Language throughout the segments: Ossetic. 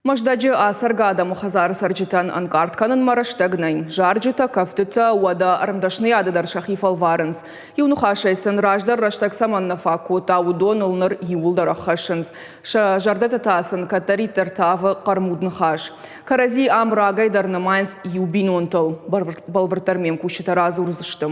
Мӕздӕджы ацӕргӕ адӕмы хӕдзары цӕрджытӕн ӕнкъард кӕнынмӕ рӕстӕг нӕй. Зарджытӕ, кӕфтытӕ, уӕдӕ ӕрмдӕсныйады дӕр сӕхи фӕлварынц. Иу ныхасӕй сын раздӕр рӕстӕг цӕмӕннӕ фаг кодта, уыдоныл ныр иууылдӕр ӕххӕссынц. Сӕ зӕрдӕтӕ та сын кӕддӕриддӕр тавы хъӕрмуд ныхас. Кӕрӕдзи ам рагӕй дӕр нымайынц иу бинонтыл. Бӕлвырддӕр ме мкусджытӕ радзурдзысты.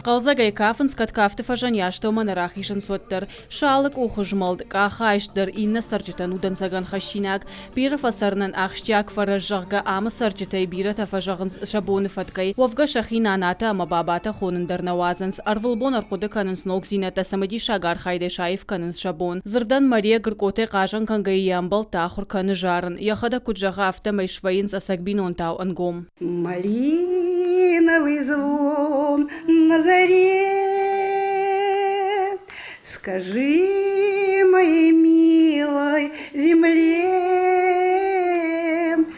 Хъӕлдзӕгӕй кафынц, кӕд кафты фӕзӕн йӕ астӕумӕ нӕ рахизынц, уӕддӕр. Сӕ алы къухы змӕлд, къахы айст дӕр иннӕ цӕрджытӕн удӕнцӕгӕн хӕссинаг. Бирӕ фӕцӕрынӕн ахсджиаг фӕрӕз, зӕгъгӕ, амы цӕрджытӕй бирӕтӕ фӕзӕгъынц сӕ боны фӕткӕй. Уӕвгӕ сӕхи нанатӕ ӕмӕ бабатӕ хонын дӕр нӕ уадзынц. Ӕрвылбон ӕрхъуыды кӕнынц ногдзинӕдтӕ, цымыдисаг архайдӕй саив кӕнынц сӕ бон. Дзырдӕн, Мария гыркъотӕй хъазӕн кӕнгӕйӕ йӕ ӕмбӕлтты ахуыр кӕны зарын. Йӕхӕдӕг куыд зӕгъы, афтӕмӕй свӕййынц ӕцӕг бинонтау ӕнгом. Малиновый звон на заре, Скажи моей милой земле.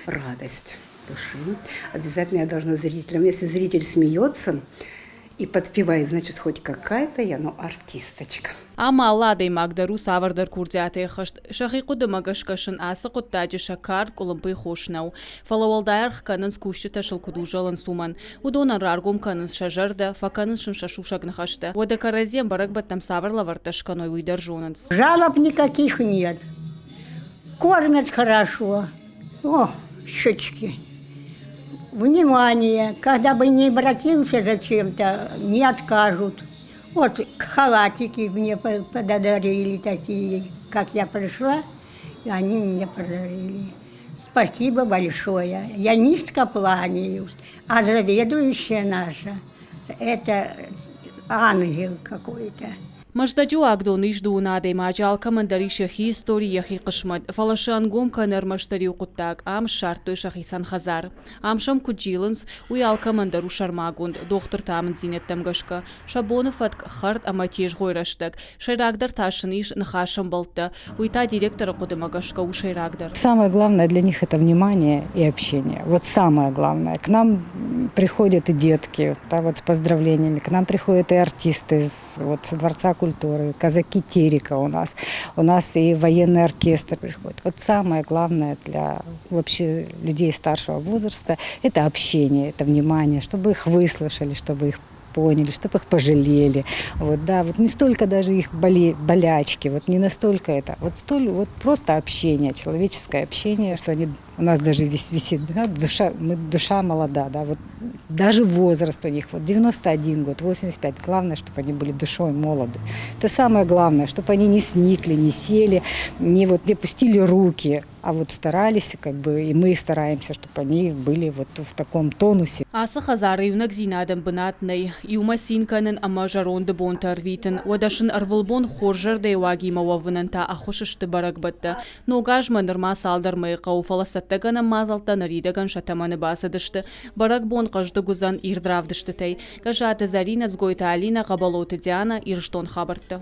Радость души. Обязательно я должна зрителям, если зритель смеется и подпевает, значит, хоть какая-то я, но артисточка. Ам алы адӕймаг дӕр у цавӕрдӕр курдиатӕй хызт. Сӕхи хъуыдымӕ гӕсгӕ сын ацы хъуыддаджы сӕ кар къуылымпыйы хос нӕу. Фӕлӕ уӕлдай аргъ кӕнынц, кусджытӕ сыл куыд узӕлынц, уымӕн. Уыдонӕн раргом кӕнынц сӕ зӕрдӕ, фӕкӕнынц сын сӕ сусӕг ныхӕстӕ. Уӕдӕ кӕрӕдзийӕн бӕрӕгбӕттӕм цавӕр лӕвӕрттӕ скӕной, уый дӕр зонынц. Жалоб никаких нет. Кормят хорошо. О, щечки. Внимание, когда бы не обратился за чем-то, не откажут. Вот халатики мне подарили такие, как я пришла, и они мне подарили. Спасибо большое. Я низко кланяюсь. А заведующая наша, это ангел какой-то. Мӕздӕджы уагдоны ис дыууын адӕймаджы, алкӕмӕн дӕр ис йӕхи истори, йӕхи хъысмӕт. Фӕлӕ сӕ ӕнгом кӕны ӕрмӕстдӕр иу хъуыддаг – ам ссардтой сӕхицӕн хӕдзар. Ам сӕм куыд зилынц, уый алкӕмӕн дӕр у сӕрмагонд, дохтырты амынддзинӕдтӕм гӕсгӕ. Сӕ боны фӕтк, хӕрд ӕмӕ тезгъойы рӕстӕг. Сӕйрагдӕр та сын ис ныхасӕмбӕлттӕ. Уый та директоры хъуыдымӕ гӕсгӕ у сӕйрагдӕр. Самое главное для них это внимание и общение. Вот самое главное. К нам приходят и детки, да, вот с поздравлениями, к нам приходят и артисты с, вот, с Дворца культуры, казаки Терека у нас, у нас и военный оркестр приходит. Вот самое главное для вообще людей старшего возраста – это общение, это внимание, чтобы их выслушали, чтобы их поняли, чтобы их пожалели. Вот, да, вот не столько даже их болячки, вот не настолько это, вот столь, вот просто общение, человеческое общение, что они у нас даже висит, да, душа, мы, душа молода, да, вот даже возраст у них, вот 91 год, 85, главное, чтобы они были душой молоды. Это самое главное, чтобы они не сникли, не сели, не, вот, не пустили руки, а вот старались, как бы, и мы стараемся, чтобы они были вот в таком тонусе. Ацы хӕдзары иунӕгдзинадӕн бынат нӕй. Иумӕ цин кӕнын ӕмӕ зӕронды бонтӕ ӕрвитын. Уӕдӕ сын ӕрвылбон хорз зӕрдӕйы уагимӕ уӕвынӕн та ӕххуыс сты бӕрӕгбӕттӕ. Ног азмӕ нырма цалдӕр мӕйы хъӕуы, фӕлӕ цӕттӕгӕнӕн мадзӕлттӕ ныридӕгӕн сӕ тӕмӕны бацыдысты. Бӕрӕгбон хъӕздыг уыдзӕн ирд равдыстытӕй. Гӕззаты Зӕринӕ, Дзгойты Алинӕ, Хъӕбӕлоты Дианӕ, Ирыстон хабӕрттӕ.